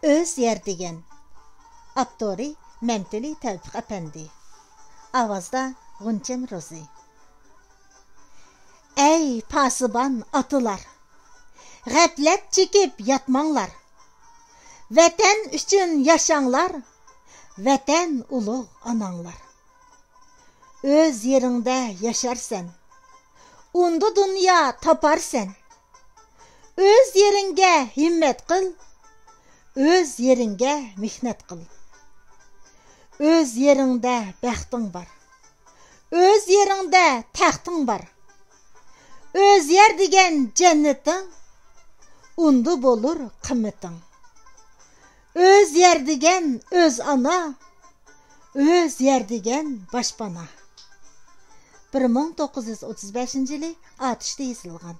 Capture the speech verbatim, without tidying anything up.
ئۆز يەر دېگەن. ئاپتورى مەمتىلى تەۋپىق ئەپەندى. ئاۋازدا غۇنچەم روزى. ئەي پاسىبان ئاتىلار، غەپلەت چېكىپ ياتماڭلار. ۋەتەن ئۈچۈن ياشاڭلار، ۋەتەن ئۇلۇغ ئاناڭلار. ئۆز يېرىڭدە ياشارسەن، ئۇندا دۇنيا تاپارسەن. ئۆز يېرىڭگە ھىممەت قىل، ئۆز يېرىڭگە مېھنەت قىل. ئۆز يېرىڭدە بەختىڭ بار، ئۆز يېرىڭدە تەختىڭ بار. ئۆز يەر دېگەن جەننىتىڭ، ئۇندا بولۇر قىممىتىڭ. ئۆز يەر دېگەن ئۆز ئانا، ئۆز يەر دېگەن باشپانا. بىر مىڭ توققۇز يۈز ئوتتۇز بەشىنچى يىلى ئاتۇشتا يېزىلغان.